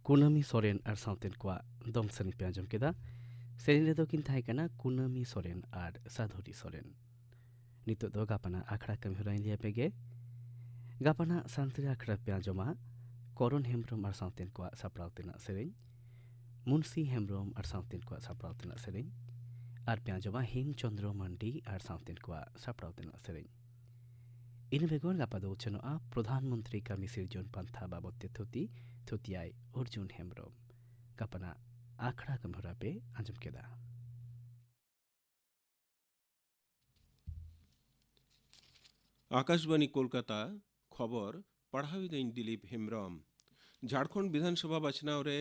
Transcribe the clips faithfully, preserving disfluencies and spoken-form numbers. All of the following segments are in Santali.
ᱠᱩᱱᱟᱹᱢᱤ ᱥᱚᱨᱮᱱ ᱟᱨ ᱥᱟᱶᱛᱮᱱ ᱠᱚᱣᱟᱜ ᱫᱚᱝ ᱥᱮᱨᱮᱧ ᱯᱮ ᱟᱸᱡᱚᱢ ᱠᱮᱫᱟ᱾ ᱥᱮᱨᱮᱧ ᱨᱮᱫᱚ ᱠᱤᱱ ᱛᱟᱦᱮᱸ ᱠᱟᱱᱟ ᱠᱩᱱᱟᱹᱢᱤ ᱥᱚᱨᱮᱱ ᱟᱨ ᱥᱟᱫᱷᱩᱨᱤ ᱥᱚᱨᱮᱱ᱾ ᱱᱤᱛᱚᱜ ᱫᱚ ᱜᱟᱯᱟᱱᱟᱜ ᱟᱠᱷᱲᱟ ᱠᱟᱹᱢᱤ ᱦᱚᱨᱟᱧ ᱞᱟᱹᱭ ᱟᱯᱮ ᱜᱮ᱾ ᱜᱟᱯᱟᱱᱟᱜ ᱥᱟᱱᱛᱟᱲᱤ ᱟᱠᱷᱲᱟ ᱯᱮ ᱟᱸᱡᱚᱢᱟ ᱠᱚᱨᱚᱱ ᱦᱮᱢᱵᱨᱚᱢ ᱟᱨ ᱥᱟᱶᱛᱮᱱ ᱠᱚᱣᱟᱜ ᱥᱟᱯᱲᱟᱣ ᱛᱮᱱᱟᱜ ᱥᱮᱨᱮᱧ, ᱢᱩᱱᱥᱤ ᱦᱮᱢᱵᱨᱚᱢ ᱟᱨ ᱥᱟᱶᱛᱮᱱ ᱠᱚᱣᱟᱜ ᱥᱟᱯᱲᱟᱣ ᱛᱮᱱᱟᱜ ᱥᱮᱨᱮᱧ, ᱟᱨ ᱯᱮ ᱟᱸᱡᱚᱢᱟ ᱦᱮᱢ ᱪᱚᱸᱫᱽᱨᱚ ᱢᱟᱱᱰᱤ ᱟᱨ ᱥᱟᱶᱛᱮᱱ ᱠᱚᱣᱟᱜ ᱥᱟᱯᱲᱟᱣ ᱛᱮᱱᱟᱜ ᱥᱮᱨᱮᱧ᱾ ᱤᱱᱟᱹ ᱵᱮᱜᱚᱨ ᱜᱟᱯᱟ ᱫᱚ ᱩᱪᱷᱟᱹᱱᱚᱜᱼᱟ ᱯᱨᱚᱫᱷᱟᱱ ᱢᱚᱱᱛᱨᱤ ᱠᱟᱹᱢᱤ ᱥᱤᱨᱡᱚᱱ ᱯᱟᱱᱛᱷᱟ ᱵᱟᱵᱚᱫ ᱛᱮ ᱛᱷᱩᱛᱤ, ᱛᱷᱩᱛᱤᱭᱟᱭ ᱚᱨᱡᱩᱱ ᱦᱮᱢᱵᱨᱚᱢ᱾ ᱜᱟᱯᱟᱱᱟᱜ ᱟᱠᱷᱲᱟ ᱠᱟᱹᱢᱤ ᱦᱚᱨᱟ ᱯᱮ ᱟᱸᱡᱚᱢ ᱠᱮᱫᱟ᱾ ᱟᱠᱟᱥᱵᱟᱱᱤ ᱠᱳᱞᱠᱟᱛᱟ, ᱠᱷᱚᱵᱚᱨ ᱯᱟᱲᱦᱟᱣᱤᱫᱟᱹᱧ ᱫᱤᱞᱤᱯ ᱦᱮᱢᱵᱨᱚᱢ᱾ ᱡᱷᱟᱲᱠᱷᱚᱸᱰ ᱵᱤᱫᱷᱟᱱᱥᱚᱵᱷᱟ ᱵᱟᱪᱷᱱᱟᱣ ᱨᱮ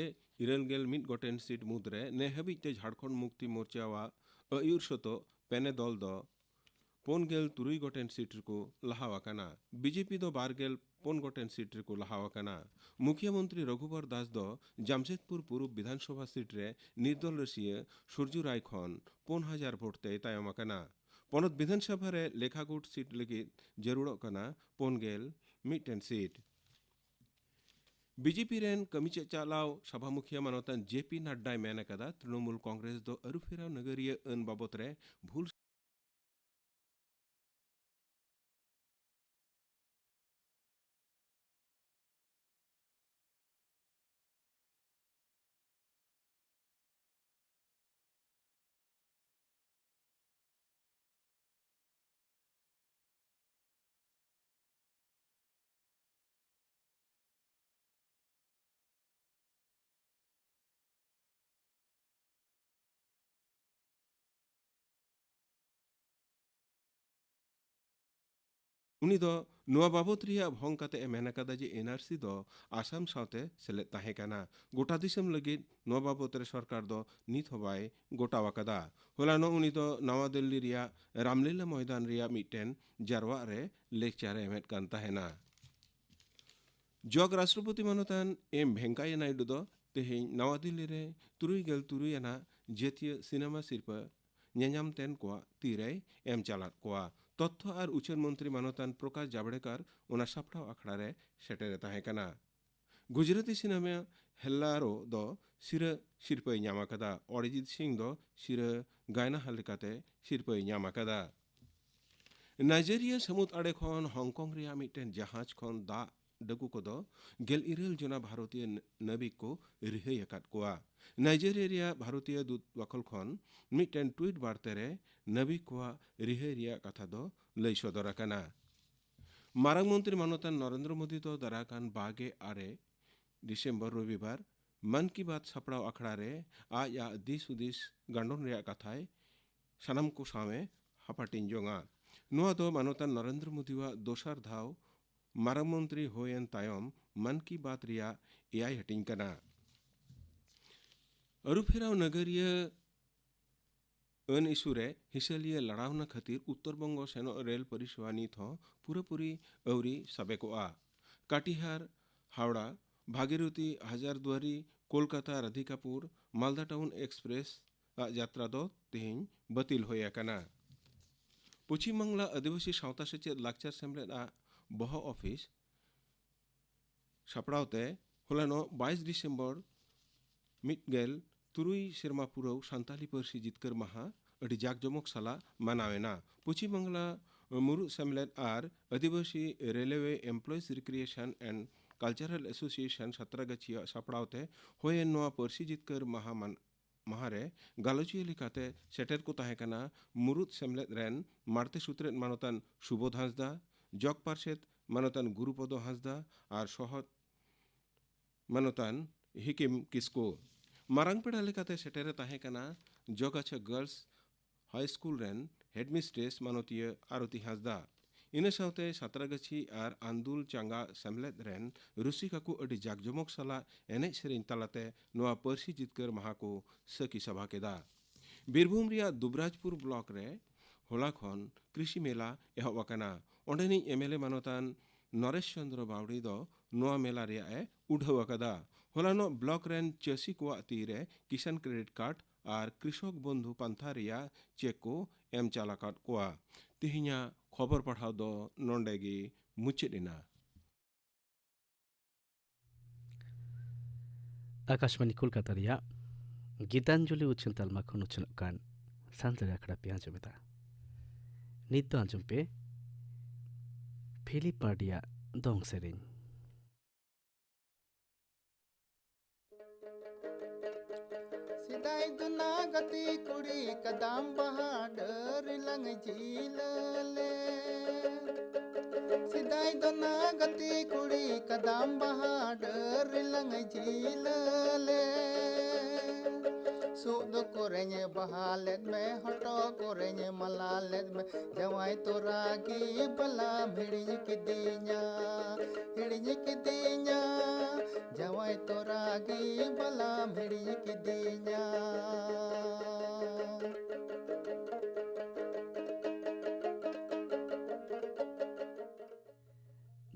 ᱤᱨᱟᱹᱞ ᱜᱮᱞ ᱢᱤᱫ ᱜᱚᱴᱮᱱ ᱥᱤᱴ ᱢᱩᱫᱽᱨᱮ ᱱᱮ ᱦᱟᱹᱵᱤᱡ ᱛᱮ ᱡᱷᱟᱲᱠᱷᱚᱸᱰ ᱢᱩᱠᱛᱤ ᱢᱳᱨᱪᱟᱣᱟᱜ ᱟᱹᱭᱩᱨ ᱥᱚᱛᱚᱜ ᱯᱮᱱᱮ ᱫᱚᱞ ᱫᱚ ᱯᱩᱱ ᱜᱮᱞ ᱛᱩᱨᱩᱭ ᱜᱚᱴᱮᱱ ᱥᱤᱴ ᱨᱮᱠᱚ ᱞᱟᱦᱟ ᱟᱠᱟᱱᱟ᱾ ᱵᱤᱡᱮᱯᱤ ᱫᱚ ᱵᱟᱨ ᱜᱮᱞ ᱯᱩᱱ ᱜᱚᱴᱮᱱ ᱥᱤᱴ ᱨᱮᱠᱚ ᱞᱟᱦᱟ ᱟᱠᱟᱱᱟ᱾ ᱢᱩᱠᱷᱭᱟᱹ ᱢᱚᱱᱛᱨᱤ ᱨᱚᱜᱷᱩᱵᱚᱨ ᱫᱟᱥ ᱫᱚ ᱡᱟᱢᱥᱮᱫᱽᱯᱩᱨ ᱯᱩᱨᱩᱵ ᱵᱤᱫᱷᱟᱱᱥᱚᱵᱷᱟ ᱥᱤᱴ ᱨᱮ ᱱᱤᱨᱫᱚᱞ ᱨᱟᱹᱥᱤᱭᱟᱹ ᱥᱩᱨᱡᱩ ᱨᱟᱭ ᱠᱷᱚᱱ ᱯᱩᱱ ᱦᱟᱡᱟᱨ ᱵᱷᱳᱴ ᱛᱮᱭ ᱛᱟᱭᱚᱢ ᱟᱠᱟᱱᱟ᱾ ᱯᱚᱱᱚᱛ ᱵᱤᱫᱷᱟᱱᱥᱚᱵᱷᱟ ᱨᱮ ᱞᱮᱠᱷᱟ ᱜᱩᱴ ᱥᱤᱴ ᱞᱟᱹᱜᱤᱫ ᱡᱟᱹᱨᱩᱲᱚᱜ ᱠᱟᱱᱟ ᱯᱩᱱ ᱜᱮᱞ ᱢᱤᱫᱴᱮᱱ ᱥᱤᱴ᱾ ᱵᱤᱡᱮᱯᱤ ᱨᱮᱱ ᱠᱟᱹᱢᱤ ᱪᱟᱪᱟᱞᱟᱣ ᱥᱚᱵᱷᱟ ᱢᱩᱠᱷᱤᱭᱟᱹ ᱢᱟᱱᱚᱛᱟᱱ ᱡᱮ ᱯᱤ ᱱᱟᱰᱰᱟᱭ ᱢᱮᱱ ᱟᱠᱟᱫᱟ, ᱛᱨᱤᱱᱚᱢᱩᱞ ᱠᱚᱝᱜᱨᱮᱥ ᱫᱚ ᱟᱹᱨᱩᱯᱷᱮᱨᱟᱣ ᱱᱟᱜᱟᱨᱤᱭᱟᱹ ᱟᱹᱱ ᱵᱟᱵᱚᱛ ᱨᱮ ᱵᱷᱩᱞ ᱩᱱᱤ ᱫᱚ ᱱᱚᱣᱟ ᱵᱟᱵᱚᱛ ᱨᱮᱭᱟᱜ ᱵᱷᱚᱝ ᱠᱟᱛᱮ ᱮ ᱢᱮᱱ ᱟᱠᱟᱫᱟ ᱡᱮ ᱮᱱ ᱟᱨ ᱥᱤ ᱫᱚ ᱟᱥᱟᱢ ᱥᱟᱶᱛᱮ ᱥᱮᱞᱮᱫ ᱛᱟᱦᱮᱸ ᱠᱟᱱᱟ᱾ ᱜᱚᱴᱟ ᱫᱤᱥᱚᱢ ᱞᱟᱹᱜᱤᱫ ᱱᱚᱣᱟ ᱵᱟᱵᱚᱛ ᱨᱮ ᱥᱚᱨᱠᱟᱨ ᱫᱚ ᱱᱤᱛ ᱦᱚᱸ ᱵᱟᱭ ᱜᱚᱴᱟᱣ ᱟᱠᱟᱫᱟ᱾ ᱦᱚᱞᱟᱱᱚᱜ ᱩᱱᱤ ᱫᱚ ᱱᱟᱣᱟ ᱫᱤᱞᱞᱤ ᱨᱮᱭᱟᱜ ᱨᱟᱢᱞᱤᱞᱟ ᱢᱚᱭᱫᱟᱱ ᱨᱮᱭᱟᱜ ᱢᱤᱫᱴᱮᱱ ᱡᱟᱨᱣᱟᱜ ᱨᱮ ᱞᱮᱠᱪᱟᱨ ᱮ ᱮᱢᱮᱫ ᱠᱟᱱ ᱛᱟᱦᱮᱱᱟ᱾ ᱡᱚᱜᱽ ᱨᱟᱥᱴᱨᱚᱯᱚᱛᱤ ᱢᱟᱱᱚᱛᱟᱱ ᱮᱢ ᱵᱷᱮᱝᱠᱟᱭᱟ ᱱᱟᱭᱰᱩ ᱫᱚ ᱛᱮᱦᱮᱧ ᱱᱟᱣᱟ ᱫᱤᱞᱞᱤ ᱨᱮ ᱛᱩᱨᱩᱭ ᱜᱮᱞ ᱛᱩᱨᱩᱭ ᱟᱱᱟᱜ ᱡᱟᱹᱛᱤᱭᱟᱹ ᱥᱤᱱᱮᱢᱟ ᱥᱤᱨᱯᱟᱹ ᱧᱮᱧᱟᱢ ᱛᱮᱱ ᱠᱚᱣᱟᱜ ᱛᱤᱨᱮᱭ ᱮᱢ ᱪᱟᱞᱟᱫ ᱠᱚᱣᱟ᱾ ᱛᱚᱛᱛᱷᱚ ᱟᱨ ᱩᱪᱷᱟᱹᱱ ᱢᱚᱱᱛᱨᱤ ᱢᱟᱱᱚᱛᱟᱱ ᱯᱨᱚᱠᱟᱥ ᱡᱟᱵᱲᱮᱠᱟᱨ ᱚᱱᱟ ᱥᱟᱯᱲᱟᱣ ᱟᱠᱷᱲᱟ ᱨᱮ ᱥᱮᱴᱮᱨᱮ ᱛᱟᱦᱮᱸ ᱠᱟᱱᱟ᱾ ᱜᱩᱡᱽᱨᱟᱴᱤ ᱥᱤᱱᱮᱢᱟ ᱦᱮᱞᱞᱟᱨᱳ ᱫᱚ ᱥᱤᱨᱟᱹ ᱥᱤᱨᱯᱟᱹᱭ ᱧᱟᱢ ᱟᱠᱟᱫᱟ᱾ ᱚᱨᱤᱡᱤᱛ ᱥᱤᱝ ᱫᱚ ᱥᱤᱨᱟᱹ ᱜᱟᱭᱱᱟᱦᱟᱨ ᱞᱮᱠᱟᱛᱮ ᱥᱤᱨᱯᱟᱹᱭ ᱧᱟᱢ ᱟᱠᱟᱫᱟ᱾ ᱱᱟᱭᱡᱮᱨᱤᱭᱟ ᱥᱟᱹᱢᱩᱫ ᱟᱲᱮ ᱠᱷᱚᱱ ᱦᱚᱝᱠᱚᱝ ᱨᱮᱭᱟᱜ ᱢᱤᱫᱴᱮᱱ ᱡᱟᱦᱟᱡᱽ ᱠᱷᱚᱱ ᱫᱟᱜ ᱰᱟᱹᱠᱩ ᱠᱚᱫᱚ ᱜᱮᱞ ᱤᱨᱟᱹᱞ ᱡᱚᱱᱟ ᱵᱷᱟᱨᱚᱛᱤᱭᱚ ᱱᱟᱵᱤᱠ ᱠᱚ ᱨᱤᱦᱟᱹᱭ ᱟᱠᱟᱫ ᱠᱚᱣᱟ᱾ ᱱᱟᱭᱡᱮᱨᱤᱭᱟ ᱨᱮᱭᱟᱜ ᱵᱷᱟᱨᱚᱛᱤᱭᱚ ᱫᱩᱛ ᱵᱟᱠᱷᱚᱞ ᱠᱷᱚᱱ ᱢᱤᱫᱴᱮᱱ ᱴᱩᱭᱤᱴ ᱵᱟᱨᱛᱟ ᱨᱮ ᱱᱟᱵᱤᱠ ᱠᱚᱣᱟᱜ ᱨᱤᱦᱟᱹᱭ ᱨᱮᱭᱟᱜ ᱠᱟᱛᱷᱟ ᱫᱚ ᱞᱟᱹᱭ ᱥᱚᱫᱚᱨ ᱟᱠᱟᱱᱟ᱾ ᱢᱟᱨᱟᱝ ᱢᱚᱱᱛᱨᱤ ᱢᱟᱱᱚᱛᱟᱱ ᱱᱚᱨᱮᱱᱫᱨᱚ ᱢᱳᱫᱤ ᱫᱚ ᱫᱟᱨᱟᱭ ᱠᱟᱱ ᱵᱟᱜᱮ ᱟᱨᱮ ᱰᱤᱥᱮᱢᱵᱚᱨ, ᱨᱚᱵᱤᱵᱟᱨ, ᱢᱟᱱ ᱠᱤ ᱵᱟᱛ ᱥᱟᱯᱲᱟᱣ ᱟᱠᱷᱲᱟ ᱨᱮ ᱟᱡ ᱟᱜ ᱫᱤᱥ ᱦᱩᱫᱤᱥ ᱜᱟᱸᱰᱚᱱ ᱨᱮᱭᱟᱜ ᱠᱟᱛᱷᱟᱭ ᱥᱟᱱᱟᱢ ᱠᱚ ᱥᱟᱶ ᱮ ᱦᱟᱯᱟᱴᱤᱧ ᱡᱚᱝᱟ᱾ ᱱᱚᱣᱟ ᱫᱚ ᱢᱟᱱᱚᱛᱟᱱ ᱱᱚᱨᱮᱱᱫᱨᱚ ᱢᱳᱫᱤᱣᱟᱜ ᱫᱚᱥᱟᱨ ᱫᱷᱟᱣ ᱢᱟᱨᱟᱝ ᱢᱚᱱᱛᱨᱤ ᱦᱩᱭᱮᱱ ᱛᱟᱭᱚᱢ ᱢᱟᱱ ᱠᱤ ᱵᱟᱛ ᱨᱮᱭᱟᱜ ᱮᱭᱟᱭ ᱦᱟᱹᱴᱤᱧ ᱠᱟᱱᱟ᱾ ᱟᱹᱨᱩᱯᱷᱮᱨᱟᱣ ᱱᱟᱜᱟᱨᱤᱭᱟᱹ ᱟᱹᱱ ᱤᱥᱩ ᱨᱮ ᱦᱤᱥᱟᱹᱞᱤᱭᱟᱹ ᱞᱟᱲᱟᱣᱱᱟ ᱠᱷᱟᱹᱛᱤᱨ ᱩᱛᱛᱚᱨ ᱵᱚᱝᱜᱚ ᱥᱮᱱᱚᱜ ᱨᱮᱞ ᱯᱚᱨᱤᱥᱮᱵᱟ ᱱᱤᱛ ᱦᱚᱸ ᱯᱩᱨᱟᱹᱯᱩᱨᱤ ᱟᱹᱣᱨᱤ ᱥᱟᱵᱮᱠᱚᱜᱼᱟ᱾ ᱠᱟᱴᱤᱦᱟᱨ ᱦᱟᱣᱲᱟ, ᱵᱷᱟᱜᱤᱨᱚᱛᱤ ᱦᱟᱡᱟᱨᱫᱩᱣᱟᱨᱤ, ᱠᱳᱞᱠᱟᱛᱟ ᱨᱟᱫᱷᱤᱠᱟᱯᱩᱨ ᱢᱟᱞᱫᱟ ᱴᱟᱣᱩᱱ ᱮᱠᱥᱯᱨᱮᱥ ᱟᱜ ᱡᱟᱛᱨᱟ ᱫᱚ ᱛᱮᱦᱮᱧ ᱵᱟᱹᱛᱤᱞ ᱦᱩᱭ ᱟᱠᱟᱱᱟ᱾ ᱯᱚᱪᱷᱤᱢ ᱵᱟᱝᱞᱟ ᱟᱹᱫᱤᱵᱟᱹᱥᱤ ᱥᱟᱶᱛᱟ ᱥᱮᱪᱮᱫ ᱞᱟᱠᱪᱟᱨ ᱥᱮᱢᱞᱮᱫ ᱟᱜ ᱵᱚᱦᱚᱜ ᱚᱯᱷᱤᱥ ᱥᱟᱯᱲᱟᱣ ᱛᱮ ᱦᱚᱞᱟᱱᱚᱜ ᱵᱟᱭᱤᱥ ᱰᱤᱥᱮᱢᱵᱚᱨ ᱢᱤᱫ ᱜᱮᱞ ᱛᱩᱨᱩᱭ ᱥᱮᱨᱢᱟ ᱯᱩᱨᱟᱹᱣ ᱥᱟᱱᱛᱟᱞᱤ ᱯᱟᱹᱨᱥᱤ ᱡᱤᱛᱠᱟᱹᱨ ᱢᱟᱦᱟ ᱟᱹᱰᱤ ᱡᱟᱠ ᱡᱚᱢᱚᱠ ᱥᱟᱞᱟᱜ ᱢᱟᱱᱟᱣ ᱮᱱᱟ᱾ ᱯᱚᱪᱷᱤᱢ ᱵᱟᱝᱞᱟ ᱢᱩᱲᱩᱫ ᱥᱮᱢᱞᱮᱫ ᱟᱨ ᱟᱹᱫᱤᱵᱟᱹᱥᱤ railway employees recreation and cultural association ᱥᱟᱛᱨᱟᱜᱟᱪᱷᱤᱭᱟᱜ ᱥᱟᱯᱲᱟᱣ ᱛᱮ ᱦᱩᱭᱮᱱ ᱱᱚᱣᱟ ᱯᱟᱹᱨᱥᱤ ᱡᱤᱛᱠᱟᱹᱨ ᱢᱟᱦᱟ ᱢᱟᱱ-, ᱢᱟᱦᱟ ᱨᱮ ᱜᱟᱞᱚᱪᱤᱭᱟᱹ ᱞᱮᱠᱟᱛᱮ ᱥᱮᱴᱮᱨ ᱠᱚ ᱛᱟᱦᱮᱸ ᱠᱟᱱᱟ ᱢᱩᱲᱩᱫ ᱥᱮᱢᱞᱮᱫ ᱨᱮᱱ ᱢᱟᱬᱛᱮ ᱥᱩᱛᱨᱮᱫ ᱢᱟᱱᱚᱛᱟᱱ ᱥᱩᱵᱳᱫᱷ ᱦᱟᱸᱥᱫᱟ, ᱡᱚᱜᱽ ᱯᱟᱨᱥᱮᱛ ᱢᱟᱱᱚᱛᱟᱱ ᱜᱩᱨᱩᱯᱚᱫᱚ ᱦᱟᱸᱥᱫᱟ ᱟᱨ ᱥᱚᱦᱚᱫ ᱢᱟᱱᱚᱛᱟᱱ ᱦᱤᱠᱤᱢ ᱠᱤᱥᱠᱩ᱾ ᱢᱟᱨᱟᱝ ᱯᱮᱲᱟ ᱞᱮᱠᱟᱛᱮ ᱥᱮᱴᱮᱨᱮ ᱛᱟᱦᱮᱸ ᱠᱟᱱᱟ ᱡᱚᱜᱟᱪᱷᱟ ᱜᱟᱨᱞᱥ ᱦᱟᱭ ᱥᱠᱩᱞ ᱨᱮᱱ ᱦᱮᱰᱢᱤᱥᱴᱨᱮᱥ ᱢᱟᱱᱚᱛᱤᱭᱟᱹ ᱟᱨᱚᱛᱤ ᱦᱟᱸᱥᱫᱟ᱾ ᱤᱱᱟᱹ ᱥᱟᱶᱛᱮ ᱥᱟᱛᱨᱟᱜᱟᱹᱪᱷᱤ ᱟᱨ ᱟᱱᱫᱩᱞ ᱪᱟᱸᱜᱟ ᱥᱮᱢᱞᱮᱫ ᱨᱮᱱ ᱨᱩᱥᱤᱠᱟ ᱠᱚ ᱟᱹᱰᱤ ᱡᱟᱠᱡᱚᱢᱚᱠ ᱥᱟᱞᱟᱜ ᱮᱱᱮᱡ ᱥᱮᱨᱮᱧ ᱛᱟᱞᱟᱛᱮ ᱱᱚᱣᱟ ᱯᱟᱹᱨᱥᱤ ᱡᱤᱛᱠᱟᱹᱨ ᱢᱟᱦᱟ ᱠᱚ ᱥᱟᱹᱠᱷᱤ ᱥᱚᱵᱷᱟ ᱠᱮᱫᱟ᱾ ᱵᱤᱨᱵᱷᱩᱢ ᱨᱮᱭᱟᱜ ᱫᱩᱵᱨᱟᱡᱽᱯᱩᱨ ᱵᱞᱚᱠ ᱨᱮ ᱦᱚᱞᱟ ᱠᱷᱚᱱ ᱠᱨᱤᱥᱤ ᱢᱮᱞᱟ ᱮᱦᱚᱵ ᱟᱠᱟᱱᱟ᱾ ᱚᱸᱰᱮᱱᱤᱡ ᱮᱢ ᱮᱞ ᱮ ᱢᱟᱱᱚᱛᱟᱱ ᱱᱚᱨᱮᱥ ᱪᱚᱸᱫᱽᱨᱚ ᱵᱟᱣᱲᱤ ᱫᱚ ᱱᱚᱣᱟ ᱢᱮᱞᱟ ᱨᱮᱭᱟᱜ ᱮ ᱩᱰᱷᱟᱹᱣ ᱟᱠᱟᱫᱟ᱾ ᱦᱚᱞᱟᱱᱚᱜ ᱵᱞᱚᱠ ᱨᱮᱱ ᱪᱟᱹᱥᱤ ᱠᱚᱣᱟᱜ ᱛᱤ ᱨᱮ ᱠᱤᱥᱟᱱ ᱠᱨᱮᱰᱤᱴ ᱠᱟᱨᱰ ᱟᱨ ᱠᱨᱤᱥᱚᱠ ᱵᱚᱱᱫᱷᱩ ᱯᱟᱱᱛᱷᱟ ᱨᱮᱭᱟᱜ ᱪᱮᱠ ᱠᱚ ᱮᱢ ᱪᱟᱞ ᱟᱠᱟᱫ ᱠᱚᱣᱟ᱾ ᱛᱮᱦᱮᱧᱟᱜ ᱠᱷᱚᱵᱚᱨ ᱯᱟᱲᱦᱟᱣ ᱫᱚ ᱱᱚᱰᱮ ᱜᱮ ᱢᱩᱪᱟᱹᱫ ᱮᱱᱟ᱾ ᱟᱠᱟᱥᱵᱟᱬᱤ ᱠᱳᱞᱠᱟᱛᱟ ᱨᱮᱭᱟᱜ ᱜᱤᱛᱟᱧᱡᱚᱞᱤ ᱩᱪᱷᱟᱹᱱ ᱛᱟᱞᱢᱟ ᱠᱷᱚᱱ ᱩᱪᱷᱟᱹᱱᱚᱜ ᱠᱟᱱ ᱥᱟᱱᱛᱟᱲᱤ ᱟᱠᱷᱲᱟ ᱯᱮ ᱟᱸᱡᱚᱢ ᱮᱫᱟ᱾ ᱱᱤᱛ ᱫᱚ ᱟᱸᱡᱚᱢ ᱯᱮ ᱯᱷᱤᱞᱤᱯ ᱢᱟᱨᱰᱤᱭᱟᱜ ᱫᱚᱝ ᱥᱮᱨᱮᱧ᱾ ᱥᱮᱫᱟᱭ ᱫᱚ ᱱᱟ ᱜᱟᱛᱮ ᱠᱩᱲᱤ ᱠᱟᱫᱟᱢ ᱵᱟᱦᱟ ᱰᱟᱹᱨ ᱨᱮᱞᱟᱝ ᱡᱷᱤᱞᱟᱹ ᱞᱮ᱾ ᱥᱮᱫᱟᱭ ᱫᱚ ᱱᱟ ᱜᱟᱛᱮ ᱠᱩᱲᱤ ᱠᱟᱫᱟᱢ ᱵᱟᱦᱟ ᱰᱟᱹᱨ ᱨᱮᱞᱟᱝ ᱡᱷᱤᱞᱟᱹ ᱞᱮ᱾ ᱥᱩᱫ ᱠᱚᱨᱮᱧ ᱵᱟᱦᱟ ᱞᱮᱫ ᱢᱮ, ᱦᱚᱴᱚᱜ ᱠᱚᱨᱮᱧ ᱢᱟᱞᱟ ᱞᱮᱫ ᱢᱮ, ᱡᱟᱶᱟᱭ ᱛᱚᱨᱟ ᱜᱮ ᱵᱟᱞᱟᱢ ᱦᱤᱲᱤᱧ ᱠᱤᱫᱤᱧᱟ, ᱦᱤᱲᱤᱧ ᱠᱤᱫᱤᱧᱟ, ᱡᱟᱶᱟᱭ ᱛᱚᱨᱟ ᱜᱮ ᱵᱟᱞᱟᱢ ᱦᱤᱲᱤᱧ ᱠᱤᱫᱤᱧᱟ᱾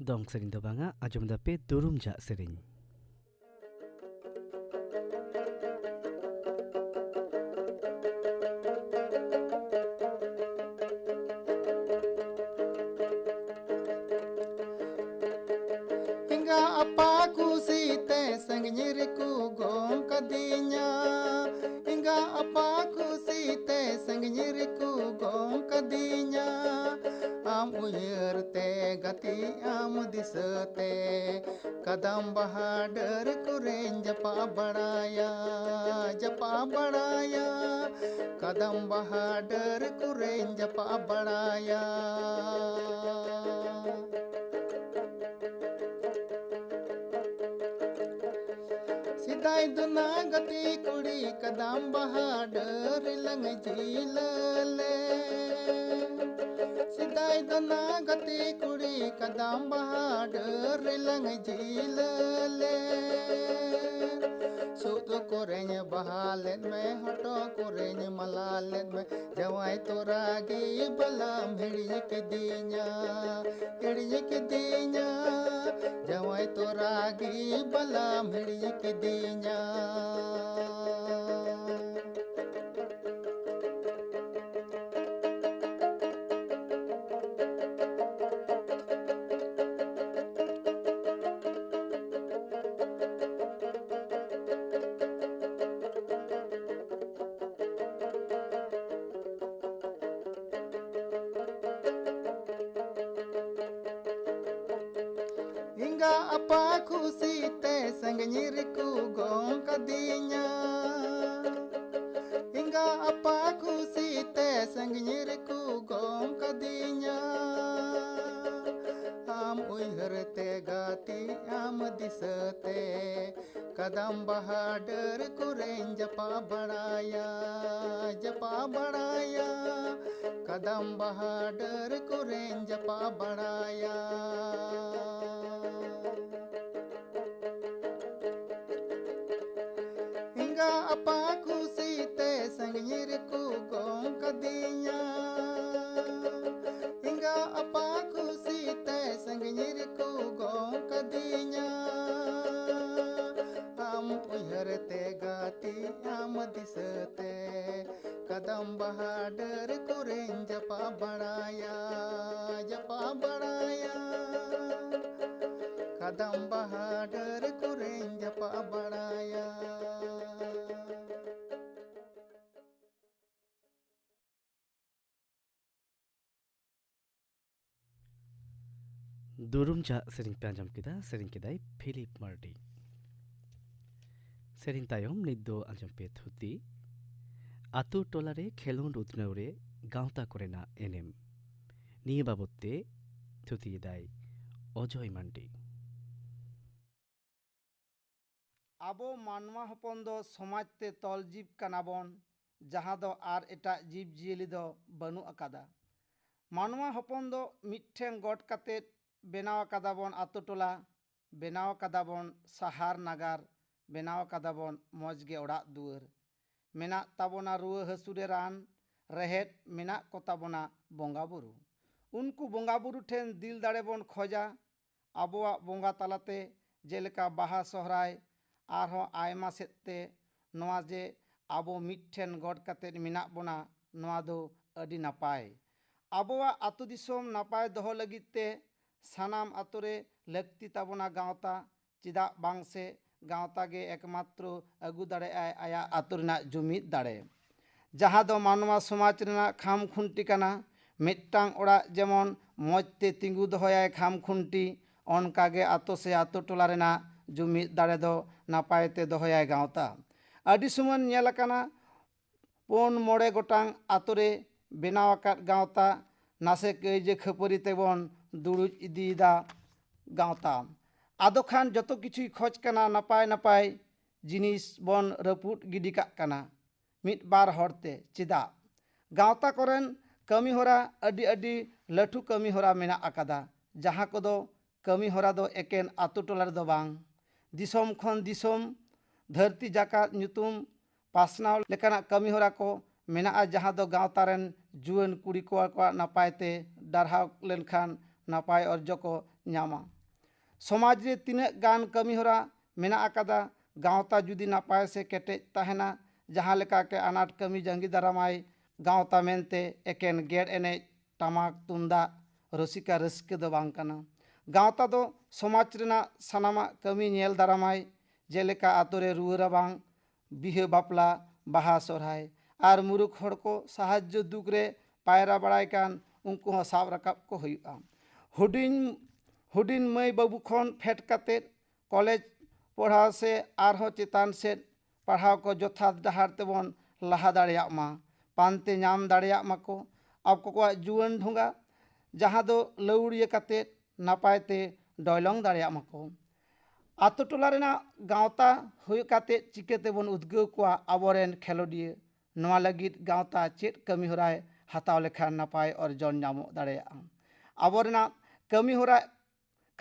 ᱫᱚᱝ ᱥᱮᱨᱮᱧ ᱫᱚ ᱵᱟᱝᱟ, ᱟᱸᱡᱚᱢ ᱫᱟᱯᱮ ᱫᱩᱨᱩᱢ ᱡᱷᱟᱜ ᱥᱮᱨᱮᱧ᱾ ᱮᱸᱜᱟ ᱟᱯᱟ ᱠᱩᱥᱤᱛᱮ ᱥᱟᱺᱜᱤᱧ ᱨᱮᱠᱚ ᱜᱚᱝ ᱠᱟᱫᱤᱧᱟ᱾ ᱮᱸᱜᱟ ᱟᱯᱟ ᱠᱩᱥᱤᱛᱮ ᱥᱟᱺᱜᱤᱧ ᱨᱮᱠᱚ ᱜᱚᱝ ᱠᱟᱫᱤᱧᱟ᱾ ᱟᱢ ᱩᱭᱦᱟᱹᱨ ᱛᱮ ᱜᱟᱛᱮ ᱟᱢ ᱫᱤᱥᱟᱹᱛᱮ ᱠᱟᱫᱟᱢ ᱵᱟᱦᱟ ᱰᱟᱹᱨ ᱠᱚᱨᱮᱧ ᱡᱟᱯᱟᱜ ᱵᱟᱲᱟᱭᱟ, ᱡᱟᱯᱟᱜ ᱵᱟᱲᱟᱭᱟ᱾ ᱠᱟᱫᱟᱢ ᱵᱟᱦᱟ ᱰᱟᱹᱨ ᱠᱚᱨᱮᱧ ᱡᱟᱯᱟᱜ ᱵᱟᱲᱟᱭᱟ᱾ ᱥᱮᱫᱟᱭ ᱫᱚ ᱱᱟ ᱜᱟᱛᱮ ᱠᱩᱲᱤ ᱠᱟᱫᱟᱢ ᱵᱟᱦᱟ ᱰᱟᱹᱨ ᱨᱮᱞᱟᱝ ᱡᱷᱤᱞᱟᱹ ᱞᱮ᱾ ᱥᱮᱫᱟᱭ ᱫᱚ ᱱᱟ ᱜᱟᱛᱮ ᱠᱩᱲᱤ ᱠᱟᱫᱟᱢ ᱵᱟᱦᱟ ᱰᱟᱹᱨ ᱨᱮᱞᱟᱝ ᱡᱷᱤᱞᱟᱹ ᱞᱮ᱾ ᱥᱩᱫ ᱠᱚᱨᱮᱧ ᱵᱟᱦᱟ ᱞᱮᱫ ᱢᱮ, ᱦᱚᱴᱚᱜ ᱠᱚᱨᱮᱧ ᱢᱟᱞᱟ ᱞᱮᱫ ᱢᱮ, ᱡᱟᱶᱟᱭ ᱛᱚᱨᱟ ᱜᱮ ᱵᱟᱞᱟᱢ ᱦᱤᱲᱤᱧ ᱠᱤᱫᱤᱧᱟ, ᱦᱤᱲᱤᱧ ᱠᱤᱫᱤᱧᱟ, ᱡᱟᱶᱟᱭ ᱛᱚᱨᱟ ᱜᱮ ᱵᱟᱞᱟᱢ ᱦᱤᱲᱤᱧ ᱠᱤᱫᱤᱧᱟ᱾ ᱮᱸᱜᱟ ᱟᱯᱟ ᱠᱷᱩᱥᱤ ᱛᱮ ᱥᱟᱺᱜᱤᱧ ᱨᱮᱠᱚ ᱜᱚᱝ ᱠᱟᱫᱤᱧᱟ᱾ ᱮᱸᱜᱟ ᱟᱯᱟ ᱠᱷᱩᱥᱤ ᱛᱮ ᱥᱟᱺᱜᱤᱧ ᱨᱮᱠᱚ ᱜᱚᱝ ᱠᱟᱫᱤᱧᱟ᱾ ᱟᱢ ᱩᱭᱦᱟᱹᱨ ᱛᱮ ᱜᱟᱛᱮ, ᱟᱢ ᱫᱤᱥᱟᱹ ᱛᱮ ᱠᱟᱫᱟᱢ ᱵᱟᱦᱟ ᱰᱟᱹᱨ ᱠᱚᱨᱮᱧ ᱡᱟᱯᱟ ᱵᱟᱲᱟᱭᱟ, ᱡᱟᱯᱟ ᱵᱟᱲᱟᱭᱟ᱾ ᱠᱟᱫᱟᱢ ᱵᱟᱦᱟ ᱰᱟᱹᱨ ᱠᱚᱨᱮᱧ ᱡᱟᱯᱟ ᱵᱟᱲᱟᱭᱟ᱾ ᱮᱸᱜᱟ ᱟᱯᱟ ᱠᱷᱩᱥᱤ ᱛᱮ ᱥᱟᱺᱜᱤᱧ ᱨᱮᱠᱚ ᱜᱚᱝ ᱠᱟᱫᱤᱧᱟ᱾ ᱮᱸᱜᱟ ᱟᱯᱟ ᱠᱷᱩᱥᱤ ᱛᱮ ᱥᱟᱺᱜᱤᱧ ᱨᱮᱠᱚ ᱜᱚᱝ ᱠᱟᱫᱤᱧᱟ᱾ ᱟᱢ ᱩᱭᱦᱟᱹᱨ ᱛᱮ ᱜᱟᱛᱮ, ᱟᱢ ᱫᱤᱥᱟᱹ ᱛᱮ ᱠᱟᱫᱟᱢ ᱵᱟᱦᱟ ᱰᱟᱹᱨ ᱠᱚᱨᱮᱧ ᱡᱟᱯᱟ ᱵᱟᱲᱟᱭᱟ, ᱡᱟᱯᱟ ᱵᱟᱲᱟᱭᱟ᱾ ᱠᱟᱫᱟᱢ ᱵᱟᱦᱟ ᱰᱟᱹᱨ ᱠᱚᱨᱮᱧ ᱡᱟᱯᱟ ᱵᱟᱲᱟᱭᱟ᱾ ᱫᱩᱨᱩᱢ ᱡᱷᱟᱜ ᱥᱮᱨᱮᱧ ᱯᱮ ᱟᱸᱡᱚᱢ ᱠᱮᱫᱟ, ᱥᱮᱨᱮᱧ ᱠᱮᱫᱟᱭ ᱯᱷᱤᱞᱤᱯ ᱢᱟᱨᱰᱤ᱾ ᱥᱮᱨᱮᱧ ᱛᱟᱭᱚᱢ ᱱᱤᱛ ᱫᱚ ᱟᱸᱡᱚᱢ ᱯᱮ ᱛᱷᱩᱛᱤ, ᱟᱛᱳ ᱴᱚᱞᱟ ᱨᱮ ᱠᱷᱮᱞᱳᱸᱰ ᱩᱛᱱᱟᱹᱣ ᱨᱮ ᱜᱟᱶᱛᱟ ᱠᱚᱨᱮᱱᱟᱜ ᱮᱱᱮᱢ᱾ ᱱᱤᱭᱟᱹ ᱵᱟᱵᱚᱛ ᱛᱮ ᱛᱷᱩᱛᱤᱭᱮᱫᱟᱭ ᱚᱡᱚᱭ ᱢᱟᱱᱰᱤ᱾ ᱟᱵᱚ ᱢᱟᱱᱣᱟ ᱦᱚᱯᱚᱱ ᱫᱚ ᱥᱚᱢᱟᱡᱽ ᱛᱮ ᱛᱚᱞ ᱡᱤᱵ ᱠᱟᱱᱟ ᱵᱚᱱ, ᱡᱟᱦᱟᱸ ᱫᱚ ᱟᱨ ᱮᱴᱟᱜ ᱡᱤᱵᱽ ᱡᱤᱭᱟᱹᱞᱤ ᱫᱚ ᱵᱟᱹᱱᱩᱜ ᱟᱠᱟᱫᱟ᱾ ᱢᱟᱱᱣᱟ ᱦᱚᱯᱚᱱ ᱫᱚ ᱢᱤᱫᱴᱷᱮᱱ ᱜᱚᱴ ᱠᱟᱛᱮᱫ ᱵᱮᱱᱟᱣ ᱟᱠᱟᱫᱟ ᱵᱚᱱ ᱟᱛᱳ ᱴᱚᱞᱟ, ᱵᱮᱱᱟᱣ ᱟᱠᱟᱫᱟ ᱵᱚᱱ ᱥᱟᱦᱟᱨ ᱱᱟᱜᱟᱨ, ᱵᱮᱱᱟᱣ ᱟᱠᱟᱫᱟ ᱵᱚᱱ ᱢᱚᱡᱽ ᱜᱮ ᱚᱲᱟᱜ ᱫᱩᱣᱟᱹᱨ᱾ ᱢᱮᱱᱟᱜ ᱛᱟᱵᱚᱱᱟ ᱨᱩᱣᱟᱹ ᱦᱟᱹᱥᱩ ᱨᱮ ᱨᱟᱱ ᱨᱮᱦᱮᱫ, ᱢᱮᱱᱟᱜ ᱠᱚ ᱛᱟᱵᱚᱱᱟ ᱵᱚᱸᱜᱟ ᱵᱩᱨᱩ᱾ ᱩᱱᱠᱩ ᱵᱚᱸᱜᱟ ᱵᱩᱨᱩ ᱴᱷᱮᱱ ᱫᱤᱞ ᱫᱟᱲᱮ ᱵᱚᱱ ᱠᱷᱚᱡᱟ, ᱟᱵᱚᱣᱟᱜ ᱵᱚᱸᱜᱟ ᱛᱟᱞᱟᱛᱮ, ᱡᱮᱞᱮᱠᱟ ᱵᱟᱦᱟ, ᱥᱚᱦᱨᱟᱭ, ᱟᱨᱦᱚᱸ ᱟᱭᱢᱟ ᱥᱮᱫ ᱛᱮ᱾ ᱱᱚᱣᱟ ᱡᱮ ᱟᱵᱚ ᱢᱤᱫ ᱴᱷᱮᱱ ᱜᱚᱴ ᱠᱟᱛᱮᱫ ᱢᱮᱱᱟᱜ ᱵᱚᱱᱟ, ᱱᱚᱣᱟ ᱫᱚ ᱟᱹᱰᱤ ᱱᱟᱯᱟᱭ᱾ ᱟᱵᱚᱣᱟᱜ ᱟᱹᱛᱩ ᱫᱤᱥᱚᱢ ᱱᱟᱯᱟᱭ ᱫᱚᱦᱚ ᱞᱟᱹᱜᱤᱫ ᱛᱮ ᱥᱟᱱᱟᱢ ᱟᱛᱳ ᱨᱮ ᱞᱟᱹᱠᱛᱤ ᱛᱟᱵᱚᱱᱟ ᱜᱟᱶᱛᱟ᱾ ᱪᱮᱫᱟᱜ ᱵᱟᱝ ᱥᱮ ᱜᱟᱶᱛᱟ ᱜᱮ ᱮᱠᱢᱟᱛᱨᱚ ᱟᱹᱜᱩ ᱫᱟᱲᱮᱭᱟᱜᱼᱟᱭ ᱟᱭᱟᱜ ᱟᱹᱛᱩ ᱨᱮᱱᱟᱜ ᱡᱩᱢᱤᱫ ᱫᱟᱲᱮ, ᱡᱟᱦᱟᱸ ᱫᱚ ᱢᱟᱱᱣᱟ ᱥᱚᱢᱟᱡᱽ ᱨᱮᱱᱟᱜ ᱠᱷᱟᱢ ᱠᱷᱩᱱᱴᱤ ᱠᱟᱱᱟ᱾ ᱢᱤᱫᱴᱟᱝ ᱚᱲᱟᱜ ᱡᱮᱢᱚᱱ ᱢᱚᱡᱽ ᱛᱮ ᱛᱤᱸᱜᱩ ᱫᱚᱦᱚᱭᱟᱭ ᱠᱷᱟᱢ ᱠᱷᱩᱱᱴᱤ, ᱚᱱᱠᱟᱜᱮ ᱟᱛᱳ ᱥᱮ ᱟᱛᱳ ᱴᱚᱞᱟ ᱨᱮᱱᱟᱜ ᱡᱩᱢᱤᱫ ᱫᱟᱲᱮ ᱫᱚ ᱱᱟᱯᱟᱭ ᱛᱮ ᱫᱚᱦᱚᱭᱟᱭ ᱜᱟᱶᱛᱟ᱾ ᱟᱹᱰᱤ ᱥᱚᱢᱚᱭ ᱧᱮᱞ ᱟᱠᱟᱱᱟ, ᱯᱩᱱ ᱢᱚᱬᱮ ᱜᱚᱴᱟᱝ ᱟᱛᱳ ᱨᱮ ᱵᱮᱱᱟᱣ ᱟᱠᱟᱫ ᱜᱟᱶᱛᱟ ᱱᱟᱥᱮ ᱠᱟᱹᱭᱡᱟᱹ ᱠᱷᱟᱹᱯᱟᱹᱨᱤ ᱛᱮᱵᱚᱱ ᱫᱩᱲᱩᱡ ᱤᱫᱤᱭᱮᱫᱟ ᱜᱟᱶᱛᱟ᱾ ᱟᱫᱚ ᱠᱷᱟᱱ ᱡᱚᱛᱚ ᱠᱤᱪᱷᱩᱭ ᱠᱷᱚᱡᱽ ᱠᱟᱱᱟ, ᱱᱟᱯᱟᱭ ᱱᱟᱯᱟᱭ ᱡᱤᱱᱤᱥ ᱵᱚᱱ ᱨᱟᱹᱯᱩᱫ ᱜᱤᱰᱤ ᱠᱟᱜ ᱠᱟᱱᱟ ᱢᱤᱫ ᱵᱟᱨ ᱦᱚᱲᱛᱮ᱾ ᱪᱮᱫᱟᱜ? ᱜᱟᱶᱛᱟ ᱠᱚᱨᱮᱱ ᱠᱟᱹᱢᱤ ᱦᱚᱨᱟ ᱟᱹᱰᱤ ᱟᱹᱰᱤ ᱞᱟᱹᱴᱩ ᱠᱟᱹᱢᱤ ᱦᱚᱨᱟ ᱢᱮᱱᱟᱜ ᱟᱠᱟᱫᱟ, ᱡᱟᱦᱟᱸ ᱠᱚᱫᱚ ᱠᱟᱹᱢᱤ ᱦᱚᱨᱟ ᱫᱚ ᱮᱠᱮᱱ ᱟᱛᱳ ᱴᱚᱞᱟ ᱨᱮᱫᱚ ᱵᱟᱝ, ᱫᱤᱥᱚᱢ ᱠᱷᱚᱱ ᱫᱤᱥᱚᱢ, ᱫᱷᱟᱹᱨᱛᱤ ᱡᱟᱠᱟᱛ ᱧᱩᱛᱩᱢ ᱯᱟᱥᱱᱟᱣ ᱞᱮᱠᱟᱱᱟᱜ ᱠᱟᱹᱢᱤ ᱦᱚᱨᱟ ᱠᱚ ᱢᱮᱱᱟᱜᱼᱟ, ᱡᱟᱦᱟᱸ ᱫᱚ ᱜᱟᱶᱛᱟ ᱨᱮᱱ ᱡᱩᱣᱟᱹᱱ ᱠᱩᱲᱤ ᱠᱚᱲᱟ ᱠᱚᱣᱟᱜ ᱱᱟᱯᱟᱭ ᱛᱮ ᱰᱟᱨᱦᱟᱣ ᱞᱮᱱᱠᱷᱟᱱ ᱱᱟᱯᱟᱭ ᱚᱨᱡᱚ ᱠᱚ ᱧᱟᱢᱟ᱾ ᱥᱚᱢᱟᱡᱽ ᱨᱮ ᱛᱤᱱᱟᱹᱜ ᱜᱟᱱ ᱠᱟᱹᱢᱤ ᱦᱚᱨᱟ ᱢᱮᱱᱟᱜ ᱟᱠᱟᱫᱟ, ᱜᱟᱶᱛᱟ ᱡᱩᱫᱤ ᱱᱟᱯᱟᱭ ᱥᱮ ᱠᱮᱴᱮᱡ ᱛᱟᱦᱮᱱᱟ, ᱡᱟᱦᱟᱸ ᱞᱮᱠᱟ ᱠᱮ ᱟᱱᱟᱴ ᱠᱟᱹᱢᱤ ᱡᱟᱸᱜᱤ ᱫᱟᱨᱟᱢᱟᱭ ᱜᱟᱶᱛᱟ ᱢᱮᱱᱛᱮ ᱮᱠᱮᱱ ᱜᱮᱲ ᱮᱱᱮᱡ, ᱴᱟᱢᱟᱠ ᱛᱩᱢᱫᱟᱜ ᱨᱩᱥᱤᱠᱟ ᱨᱟᱹᱥᱠᱟᱹ ᱫᱚ ᱵᱟᱝ ᱠᱟᱱᱟ᱾ ᱜᱟᱶᱛᱟ ᱫᱚ ᱥᱚᱢᱟᱡᱽ ᱨᱮᱱᱟᱜ ᱥᱟᱱᱟᱢᱟᱜ ᱠᱟᱹᱢᱤ ᱧᱮᱞ ᱫᱟᱨᱟᱢᱟᱭ, ᱡᱮᱞᱮᱠᱟ ᱟᱛᱳ ᱨᱮ ᱨᱩᱣᱟᱹ ᱨᱟᱵᱟᱝ, ᱵᱤᱦᱟᱹ ᱵᱟᱯᱞᱟ, ᱵᱟᱦᱟ ᱥᱚᱨᱦᱟᱭ ᱟᱨ ᱢᱩᱨᱩᱠ ᱦᱚᱲ ᱠᱚ ᱥᱟᱦᱟᱡᱽᱡᱚ ᱫᱩᱠ ᱨᱮ ᱯᱟᱭᱨᱟ ᱵᱟᱲᱟᱭ ᱠᱟᱱ ᱩᱱᱠᱩ ᱦᱚᱸ ᱥᱟᱵ ᱨᱟᱠᱟᱵ ᱠᱚ ᱦᱩᱭᱩᱜᱼᱟ᱾ ᱦᱩᱰᱤᱧ ᱦᱩᱰᱤᱧ ᱢᱟᱹᱭ ᱵᱟᱹᱵᱩ ᱠᱷᱚᱱ ᱯᱷᱮᱰ ᱠᱟᱛᱮ ᱠᱚᱞᱮᱡᱽ ᱯᱚᱲᱦᱟᱣ ᱥᱮ ᱟᱨᱦᱚᱸ ᱪᱮᱛᱟᱱ ᱥᱮᱫ ᱯᱟᱲᱦᱟᱣ ᱠᱚ ᱡᱚᱛᱷᱟᱛ ᱰᱟᱦᱟᱨ ᱛᱮᱵᱚᱱ ᱞᱟᱦᱟ ᱫᱟᱲᱮᱭᱟᱜ ᱢᱟ, ᱯᱟᱱᱛᱮ ᱧᱟᱢ ᱫᱟᱲᱮᱭᱟᱜ ᱢᱟᱠᱚ ᱟᱠᱚ ᱠᱚᱣᱟᱜ ᱡᱩᱣᱟᱹᱱ ᱰᱷᱚᱸᱜᱟ, ᱡᱟᱦᱟᱸ ᱫᱚ ᱞᱟᱹᱣᱲᱤᱭᱟᱹ ᱠᱟᱛᱮ ᱱᱟᱯᱟᱭ ᱛᱮ ᱰᱚᱭᱞᱚᱝ ᱫᱟᱲᱮᱭᱟᱜ ᱢᱟᱠᱚ᱾ ᱟᱛᱳ ᱴᱚᱞᱟ ᱨᱮᱱᱟᱜ ᱜᱟᱶᱛᱟ ᱦᱩᱭ ᱠᱟᱛᱮ ᱪᱤᱠᱟᱹ ᱛᱮᱵᱚᱱ ᱩᱫᱽᱜᱟᱹᱣ ᱠᱚᱣᱟ ᱟᱵᱚᱨᱮᱱ ᱠᱷᱮᱞᱳᱰᱤᱭᱟᱹ? ᱱᱚᱣᱟ ᱞᱟᱹᱜᱤᱫ ᱜᱟᱶᱛᱟ ᱪᱮᱫ ᱠᱟᱹᱢᱤ ᱦᱚᱨᱟᱭ ᱦᱟᱛᱟᱣ ᱞᱮᱠᱷᱟᱱ ᱱᱟᱯᱟᱭ ᱚᱨᱡᱚᱱ ᱧᱟᱢᱚᱜ ᱫᱟᱲᱮᱭᱟᱜᱼᱟ? ᱟᱵᱚ ᱨᱮᱱᱟᱜ ᱠᱟᱹᱢᱤ ᱦᱚᱨᱟ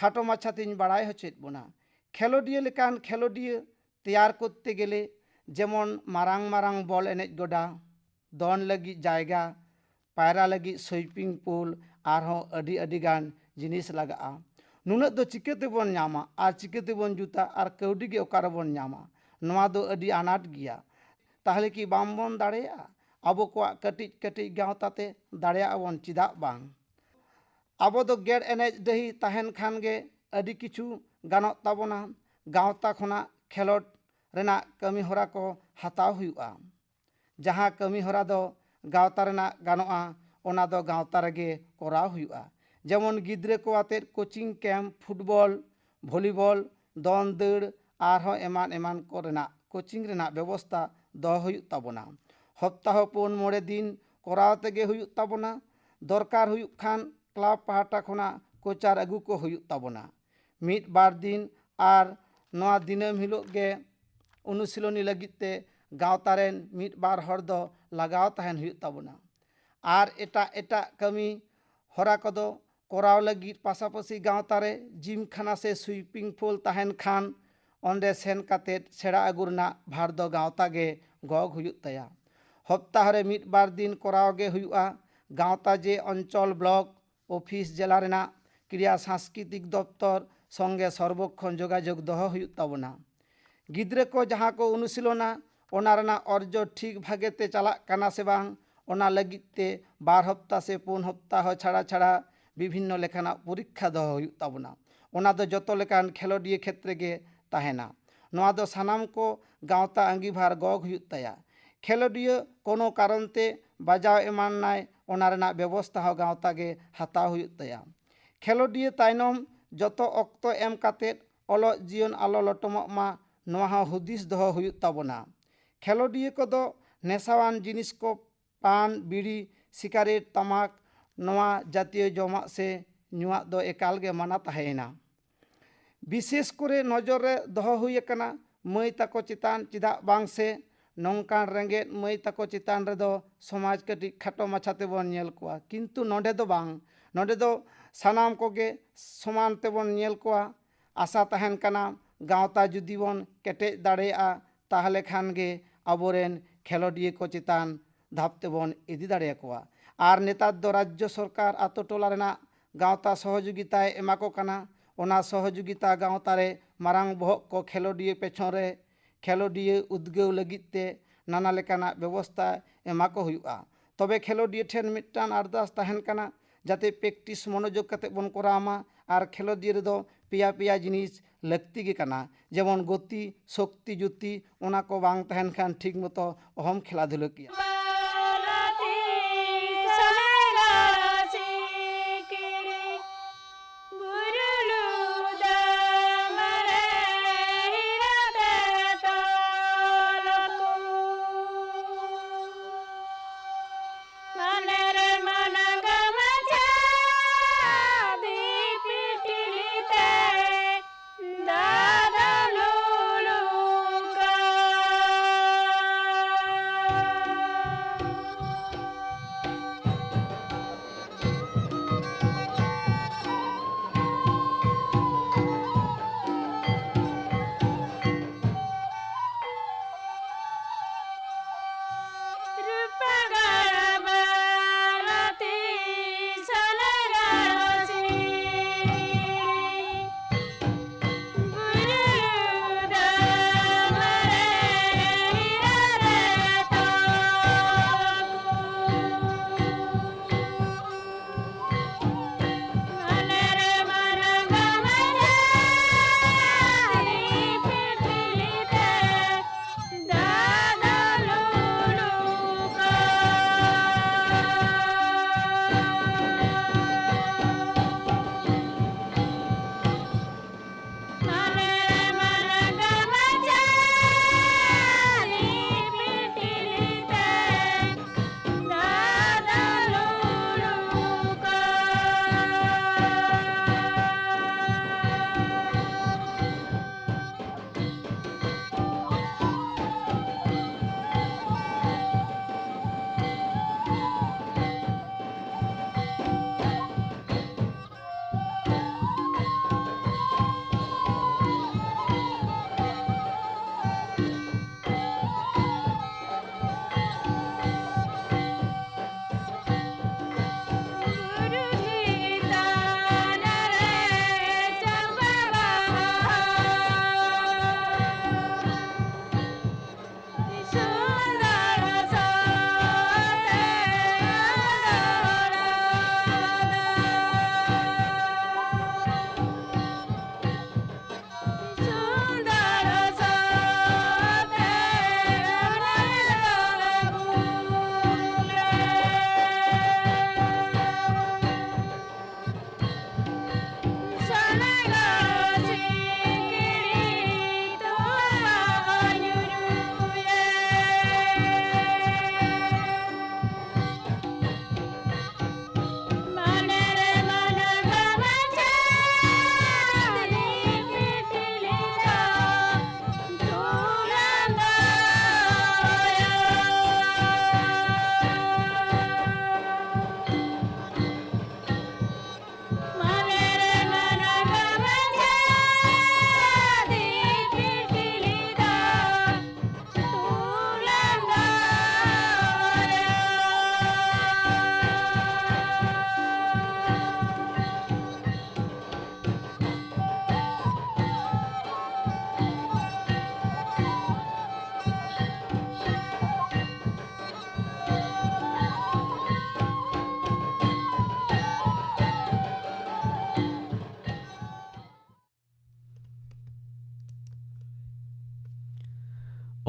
ᱠᱷᱟᱴᱚ ᱢᱟᱪᱷᱟ ᱛᱤᱧ ᱵᱟᱲᱟᱭ ᱦᱚᱪᱚᱭᱮᱫ ᱵᱚᱱᱟ᱾ ᱠᱷᱮᱞᱳᱰᱤᱭᱟᱹ ᱞᱮᱠᱟᱱ ᱠᱷᱮᱞᱳᱰᱤᱭᱟᱹ ᱛᱮᱭᱟᱨ ᱠᱚᱨᱛᱮ ᱜᱮᱞᱮ ᱡᱮᱢᱚᱱ ᱢᱟᱨᱟᱝ ᱢᱟᱨᱟᱝ ᱵᱚᱞ ᱮᱱᱮᱡ ᱜᱚᱰᱟ, ᱫᱚᱱ ᱞᱟᱹᱜᱤᱫ ᱡᱟᱭᱜᱟ, ᱯᱟᱭᱨᱟ ᱞᱟᱹᱜᱤᱫ ᱥᱩᱭᱯᱤᱝ ᱯᱩᱞ, ᱟᱨᱦᱚᱸ ᱟᱹᱰᱤ ᱟᱹᱰᱤ ᱜᱟᱱ ᱡᱤᱱᱤᱥ ᱞᱟᱜᱟᱜᱼᱟ᱾ ᱱᱩᱱᱟᱹᱜ ᱫᱚ ᱪᱤᱠᱟᱹ ᱛᱮᱵᱚᱱ ᱧᱟᱢᱟ ᱟᱨ ᱪᱤᱠᱟᱹ ᱛᱮᱵᱚᱱ ᱡᱩᱛᱟ ᱟᱨ ᱠᱟᱹᱣᱰᱤ ᱜᱮ ᱚᱠᱟ ᱨᱮᱵᱚᱱ ᱧᱟᱢᱟ? ᱱᱚᱣᱟ ᱫᱚ ᱟᱹᱰᱤ ᱟᱱᱟᱴ ᱜᱮᱭᱟ᱾ ᱛᱟᱦᱚᱞᱮ ᱠᱤ ᱵᱟᱝ ᱵᱚᱱ ᱫᱟᱲᱮᱭᱟᱜᱼᱟ? ᱟᱵᱚ ᱠᱚᱣᱟᱜ ᱠᱟᱹᱴᱤᱡ ᱠᱟᱹᱴᱤᱡ ᱜᱟᱶᱛᱟ ᱛᱮ ᱫᱟᱲᱮᱭᱟᱜ ᱟᱵᱚᱱ, ᱪᱮᱫᱟᱜ ᱵᱟᱝ? ᱟᱵᱚ ᱫᱚ ᱜᱮᱲ ᱮᱱᱮᱡ ᱰᱟᱹᱦᱤ ᱛᱟᱦᱮᱱ ᱠᱷᱟᱱ ᱜᱮ ᱟᱹᱰᱤ ᱠᱤᱪᱷᱩ ᱜᱟᱱᱚᱜ ᱛᱟᱵᱚᱱᱟ᱾ ᱜᱟᱶᱛᱟ ᱠᱷᱚᱱᱟᱜ ᱠᱷᱮᱞᱳᱰ ᱨᱮᱱᱟᱜ ᱠᱟᱹᱢᱤ ᱦᱚᱨᱟ ᱠᱚ ᱦᱟᱛᱟᱣ ᱦᱩᱭᱩᱜᱼᱟ᱾ ᱡᱟᱦᱟᱸ ᱠᱟᱹᱢᱤ ᱦᱚᱨᱟ ᱫᱚ ᱜᱟᱶᱛᱟ ᱨᱮᱱᱟᱜ ᱜᱟᱱᱚᱜᱼᱟ, ᱚᱱᱟ ᱫᱚ ᱜᱟᱶᱛᱟ ᱨᱮᱜᱮ ᱠᱚᱨᱟᱣ ᱦᱩᱭᱩᱜᱼᱟ᱾ ᱡᱮᱢᱚᱱ ᱜᱤᱫᱽᱨᱟᱹ ᱠᱚ ᱟᱛᱮᱫ ᱠᱳᱪᱤᱝ ᱠᱮᱢᱯ, ᱯᱷᱩᱴᱵᱚᱞ, ᱵᱷᱚᱞᱤᱵᱚᱞ, ᱫᱚᱱ ᱫᱟᱹᱲ, ᱟᱨᱦᱚᱸ ᱮᱢᱟᱱ ᱮᱢᱟᱱ ᱠᱚᱨᱮᱱᱟᱜ ᱠᱳᱪᱤᱝ ᱨᱮᱱᱟᱜ ᱵᱮᱵᱚᱥᱛᱟ ᱫᱚᱦᱚ ᱦᱩᱭᱩᱜ ᱛᱟᱵᱚᱱᱟ᱾ ᱦᱚᱯᱛᱟᱦᱚ ᱯᱩᱱ ᱢᱚᱬᱮ ᱫᱤᱱ ᱠᱚᱨᱟᱣ ᱛᱮᱜᱮ ᱦᱩᱭᱩᱜ ᱛᱟᱵᱚᱱᱟ᱾ ᱫᱚᱨᱠᱟᱨ ᱦᱩᱭᱩᱜ ᱠᱷᱟᱱ ᱠᱞᱟᱵᱽ ᱯᱟᱦᱴᱟ ᱠᱷᱚᱱᱟᱜ ᱠᱳᱪᱟᱨ ᱟᱹᱜᱩ ᱠᱚ ᱦᱩᱭᱩᱜ ᱛᱟᱵᱚᱱᱟ᱾ ᱢᱤᱫ ᱵᱟᱨ ᱫᱤᱱ ᱟᱨ ᱱᱚᱣᱟ ᱫᱤᱱᱟᱹᱢ ᱦᱤᱞᱳᱜ ᱜᱮ ᱚᱱᱩᱥᱤᱞᱚᱱᱤ ᱞᱟᱹᱜᱤᱫ ᱛᱮ ᱜᱟᱶᱛᱟ ᱨᱮᱱ ᱢᱤᱫ ᱵᱟᱨ ᱦᱚᱲ ᱫᱚ ᱞᱟᱜᱟᱣ ᱛᱟᱦᱮᱱ ᱦᱩᱭᱩᱜ ᱛᱟᱵᱚᱱᱟ᱾ ᱟᱨ ᱮᱴᱟᱜ ᱮᱴᱟᱜ ᱠᱟᱹᱢᱤ ᱦᱚᱨᱟ ᱠᱚᱫᱚ ᱠᱚᱨᱟᱣ ᱞᱟᱹᱜᱤᱫ ᱯᱟᱥᱟᱯᱟᱥᱤ ᱜᱟᱶᱛᱟ ᱨᱮ ᱡᱤᱢ ᱠᱷᱟᱱᱟ ᱥᱮ ᱥᱩᱭᱯᱤᱝ ᱯᱩᱞ ᱛᱟᱦᱮᱱ ᱠᱷᱟᱱ ᱚᱸᱰᱮ ᱥᱮᱱ ᱠᱟᱛᱮᱫ ᱥᱮᱬᱟ ᱟᱹᱜᱩ ᱨᱮᱱᱟᱜ ᱵᱷᱟᱨ ᱫᱚ ᱜᱟᱶᱛᱟ ᱜᱮ ᱜᱚᱜ ᱦᱩᱭᱩᱜ ᱛᱟᱭᱟ᱾ ᱦᱚᱯᱛᱟᱦᱚ ᱨᱮ ᱢᱤᱫ ᱵᱟᱨ ᱫᱤᱱ ᱠᱚᱨᱟᱣ ᱜᱮ ᱦᱩᱭᱩᱜᱼᱟ᱾ ᱜᱟᱶᱛᱟ ᱡᱮ ᱚᱧᱪᱚᱞ, ᱵᱞᱚᱠ ᱚᱯᱷᱤᱥ, ᱡᱮᱞᱟ ᱨᱮᱱᱟᱜ ᱠᱨᱤᱭᱟ ᱥᱟᱝᱥᱠᱨᱤᱛᱤᱠ ᱫᱚᱯᱛᱚᱨ ᱥᱚᱸᱜᱮ ᱥᱚᱨᱵᱚᱠᱷᱚᱱ ᱡᱳᱜᱟᱡᱳᱜᱽ ᱫᱚᱦᱚ ᱦᱩᱭᱩᱜ ᱛᱟᱵᱚᱱᱟ᱾ ᱜᱤᱫᱽᱨᱟᱹ ᱠᱚ ᱡᱟᱦᱟᱸ ᱠᱚ ᱚᱱᱩᱥᱤᱞᱚᱱᱟ, ᱚᱱᱟ ᱨᱮᱱᱟᱜ ᱚᱨᱡᱚ ᱴᱷᱤᱠ ᱵᱷᱟᱜᱮ ᱛᱮ ᱪᱟᱞᱟᱜ ᱠᱟᱱᱟ ᱥᱮ ᱵᱟᱝ, ᱚᱱᱟ ᱞᱟᱹᱜᱤᱫ ᱛᱮ ᱵᱟᱨ ᱦᱚᱯᱛᱟ ᱥᱮ ᱯᱩᱱ ᱦᱚᱯᱛᱟ ᱦᱚᱸ ᱪᱷᱟᱲᱟ ᱪᱷᱟᱲᱟ ᱵᱤᱵᱷᱤᱱᱱᱚ ᱞᱮᱠᱟᱱᱟᱜ ᱯᱚᱨᱤᱠᱠᱷᱟ ᱫᱚᱦᱚ ᱦᱩᱭᱩᱜ ᱛᱟᱵᱚᱱᱟ᱾ ᱚᱱᱟ ᱫᱚ ᱡᱚᱛᱚ ᱞᱮᱠᱟᱱ ᱠᱷᱮᱞᱳᱰᱤᱭᱟᱹ ᱠᱷᱮᱛᱨᱮ ᱜᱮ ᱛᱟᱦᱮᱱᱟ᱾ ᱱᱚᱣᱟ ᱫᱚ ᱥᱟᱱᱟᱢ ᱠᱚ ᱜᱟᱶᱛᱟ ᱟᱸᱜᱤᱵᱷᱟᱨ ᱜᱚᱜ ᱦᱩᱭᱩᱜ ᱛᱟᱭᱟ᱾ ᱠᱷᱮᱞᱳᱰᱤᱭᱟᱹ ᱠᱳᱱᱳ ᱠᱟᱨᱚᱱ ᱛᱮ ᱵᱟᱡᱟᱣ ᱮᱢᱟᱱ ᱱᱟᱭ, ᱚᱱᱟ ᱨᱮᱱᱟᱜ ᱵᱮᱵᱚᱥᱛᱷᱟ ᱦᱚᱸ ᱜᱟᱶᱛᱟ ᱜᱮ ᱦᱟᱛᱟᱣ ᱦᱩᱭᱩᱜ ᱛᱟᱭᱟ᱾ ᱠᱷᱮᱞᱳᱰᱤᱭᱟᱹ ᱛᱟᱭᱱᱚᱢ ᱡᱚᱛᱚ ᱚᱠᱛᱚ ᱮᱢ ᱠᱟᱛᱮᱫ ᱚᱞᱚᱜ ᱡᱤᱭᱚᱱ ᱟᱞᱚ ᱞᱚᱴᱚᱢᱚᱜ ᱢᱟ, ᱱᱚᱣᱟ ᱦᱚᱸ ᱦᱩᱫᱤᱥ ᱫᱚᱦᱚ ᱦᱩᱭᱩᱜ ᱛᱟᱵᱚᱱᱟ᱾ ᱠᱷᱮᱞᱳᱰᱤᱭᱟᱹ ᱠᱚᱫᱚ ᱱᱮᱥᱟᱣᱟᱱ ᱡᱤᱱᱤᱥ ᱠᱚ, ᱯᱟᱱ, ᱵᱤᱲᱤ, ᱥᱤᱜᱟᱨᱮᱴ, ᱛᱟᱢᱟᱠ, ᱱᱚᱣᱟ ᱡᱟᱛᱤᱭᱚ ᱡᱚᱢᱟᱜ ᱥᱮ ᱧᱩᱣᱟᱜ ᱫᱚ ᱮᱠᱟᱞ ᱜᱮ ᱢᱟᱱᱟ ᱛᱟᱦᱮᱸᱭᱮᱱᱟ᱾ ᱵᱤᱥᱮᱥ ᱠᱚᱨᱮ ᱱᱚᱡᱚᱨ ᱨᱮ ᱫᱚᱦᱚ ᱦᱩᱭ ᱟᱠᱟᱱᱟ ᱢᱟᱹᱭ ᱛᱟᱠᱚ ᱪᱮᱛᱟᱱ, ᱪᱮᱫᱟᱜ ᱵᱟᱝ ᱥᱮ ᱱᱚᱝᱠᱟᱱ ᱨᱮᱸᱜᱮᱡ ᱢᱟᱹᱭ ᱛᱟᱠᱚ ᱪᱮᱛᱟᱱ ᱨᱮᱫᱚ ᱥᱚᱢᱟᱡᱽ ᱠᱟᱹᱴᱤᱡ ᱠᱷᱟᱴᱚ ᱢᱟᱪᱷᱟ ᱛᱮᱵᱚᱱ ᱧᱮᱞ ᱠᱚᱣᱟ, ᱠᱤᱱᱛᱩ ᱱᱚᱰᱮ ᱫᱚ ᱵᱟᱝ, ᱱᱚᱰᱮ ᱫᱚ ᱥᱟᱱᱟᱢ ᱠᱚᱜᱮ ᱥᱚᱢᱟᱱ ᱛᱮᱵᱚᱱ ᱧᱮᱞ ᱠᱚᱣᱟ᱾ ᱟᱥᱟ ᱛᱟᱦᱮᱱ ᱠᱟᱱᱟ ᱜᱟᱶᱛᱟ ᱡᱩᱫᱤ ᱵᱚᱱ ᱠᱮᱴᱮᱡ ᱫᱟᱲᱮᱭᱟᱜᱼᱟ, ᱛᱟᱦᱚᱞᱮ ᱠᱷᱟᱱ ᱜᱮ ᱟᱵᱚᱨᱮᱱ ᱠᱷᱮᱞᱳᱰᱤᱭᱟᱹ ᱠᱚ ᱪᱮᱛᱟᱱ ᱫᱷᱟᱯ ᱛᱮᱵᱚᱱ ᱤᱫᱤ ᱫᱟᱲᱮᱭᱟᱠᱚᱣᱟ᱾ ᱟᱨ ᱱᱮᱛᱟᱨ ᱫᱚ ᱨᱟᱡᱽᱡᱚ ᱥᱚᱨᱠᱟᱨ ᱟᱛᱳ ᱴᱚᱞᱟ ᱨᱮᱱᱟᱜ ᱜᱟᱶᱛᱟ ᱥᱚᱦᱚᱡᱳᱜᱤᱛᱟᱭ ᱮᱢᱟ ᱠᱚ ᱠᱟᱱᱟ᱾ ᱚᱱᱟ ᱥᱚᱦᱚᱡᱳᱜᱤᱛᱟ ᱜᱟᱶᱛᱟ ᱨᱮ ᱢᱟᱨᱟᱝ ᱵᱚᱦᱚᱜ ᱠᱚ ᱠᱷᱮᱞᱳᱰᱤᱭᱟᱹ ᱯᱮᱪᱷᱚᱱ ᱨᱮ ᱠᱷᱮᱞᱳᱰᱤᱭᱟᱹ ᱩᱫᱽᱜᱟᱹᱣ ᱞᱟᱹᱜᱤᱫ ᱛᱮ ᱱᱟᱱᱟ ᱞᱮᱠᱟᱱᱟᱜ ᱵᱮᱵᱚᱥᱛᱟ ᱮᱢᱟ ᱠᱚ ᱦᱩᱭᱩᱜᱼᱟ᱾ ᱛᱚᱵᱮ ᱠᱷᱮᱞᱳᱰᱤᱭᱟᱹ ᱴᱷᱮᱱ ᱢᱤᱫᱴᱟᱝ ᱟᱨᱫᱟᱥ ᱛᱟᱦᱮᱱ ᱠᱟᱱᱟ, ᱡᱟᱛᱮ ᱯᱨᱮᱠᱴᱤᱥ ᱢᱚᱱᱳᱡᱳᱜᱽ ᱠᱟᱛᱮ ᱵᱚᱱ ᱠᱚᱨᱟᱣ ᱢᱟ᱾ ᱟᱨ ᱠᱷᱮᱞᱳᱰᱤᱭᱟᱹ ᱨᱮᱫᱚ ᱯᱮᱭᱟ ᱯᱮᱭᱟ ᱡᱤᱱᱤᱥ ᱞᱟᱹᱠᱛᱤ ᱜᱮ ᱠᱟᱱᱟ, ᱡᱮᱢᱚᱱ ᱜᱚᱛᱤ, ᱥᱚᱠᱛᱤ, ᱡᱩᱛᱤ, ᱚᱱᱟ ᱠᱚ ᱵᱟᱝ ᱛᱟᱦᱮᱱ ᱠᱷᱟᱱ ᱴᱷᱤᱠ ᱢᱚᱛᱚ ᱚᱦᱚᱢ ᱠᱷᱮᱞᱟ ᱫᱷᱩᱞᱟᱹ ᱠᱮᱭᱟ᱾